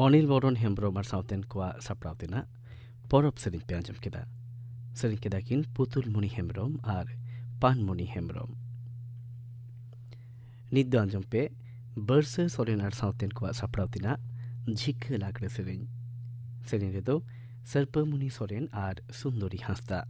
ᱚᱱᱤᱞ ᱵᱚᱨᱚᱱ ᱦᱮᱢᱵᱽᱨᱚᱢ ᱟᱨ ᱥᱟᱶᱛᱮᱱ ᱠᱚᱣᱟᱜ ᱥᱟᱯᱲᱟᱣ ᱛᱮᱱᱟᱜ ᱯᱚᱨᱚᱵᱽ ᱥᱮᱨᱮᱧ ᱯᱮ ᱟᱸᱡᱚᱢ ᱠᱮᱫᱟ᱾ ᱥᱮᱨᱮᱧ ᱠᱮᱫᱟ ᱠᱤᱱ ᱯᱩᱛᱩᱞ ᱢᱩᱱᱤ ᱦᱮᱢᱵᱽᱨᱚᱢ ᱟᱨ ᱯᱟᱱᱢᱩᱱᱤ ᱦᱮᱢᱵᱽᱨᱚᱢ᱾ ᱱᱤᱛ ᱫᱚ ᱟᱸᱡᱚᱢ ᱯᱮ ᱵᱟᱹᱨᱥᱟᱹ ᱥᱚᱨᱮᱱ ᱟᱨ ᱥᱟᱶᱛᱮᱱ ᱠᱚᱣᱟᱜ ᱥᱟᱯᱲᱟᱣ ᱛᱮᱱᱟᱜ ᱡᱷᱤᱠᱟᱹ ᱞᱟᱜᱽᱲᱮ ᱥᱮᱨᱮᱧ᱾ ᱥᱮᱨᱮᱧ ᱨᱮᱫᱚ ᱥᱟᱹᱨᱯᱟᱹᱢᱩᱱᱤ ᱥᱚᱨᱮᱱ ᱟᱨ ᱥᱩᱱᱫᱚᱨᱤ ᱦᱟᱸᱥᱫᱟ᱾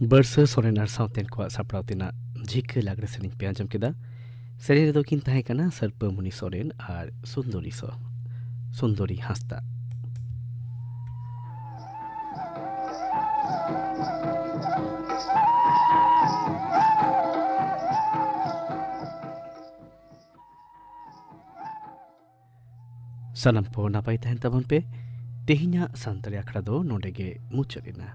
ᱵᱟᱹᱨᱥᱟᱹ ᱥᱚᱨᱮᱱ ᱟᱨ ᱥᱟᱶᱛᱮᱱ ᱠᱚᱣᱟᱜ ᱥᱟᱯᱲᱟᱣ ᱛᱮᱱᱟᱜ ᱡᱷᱤᱠᱟᱹ ᱞᱟᱜᱽᱲᱮ ᱥᱮᱨᱮᱧ ᱯᱮ ᱟᱸᱡᱚᱢ ᱠᱮᱫᱟ᱾ ᱥᱮᱨᱮᱧ ᱨᱮᱫᱚ ᱠᱤᱱ ᱛᱟᱦᱮᱸ ᱠᱟᱱᱟ ᱥᱟᱨᱯᱟᱹᱢᱩᱱᱤ ᱥᱚᱨᱮᱱ ᱟᱨ ᱥᱩᱱᱫᱚᱨᱤ ᱥᱚ-, ᱥᱩᱱᱫᱚᱨᱤ ᱦᱟᱸᱥᱫᱟ᱾ ᱥᱟᱱᱟᱢ ᱠᱚ ᱱᱟᱯᱟᱭ ᱛᱟᱦᱮᱱ ᱛᱟᱵᱚᱱ ᱯᱮ᱾ ᱛᱮᱦᱮᱧᱟᱜ ᱥᱟᱱᱛᱟᱲᱤ ᱟᱠᱷᱲᱟ ᱫᱚ ᱱᱚᱰᱮ ᱜᱮ ᱢᱩᱪᱟᱹᱫ ᱮᱱᱟ᱾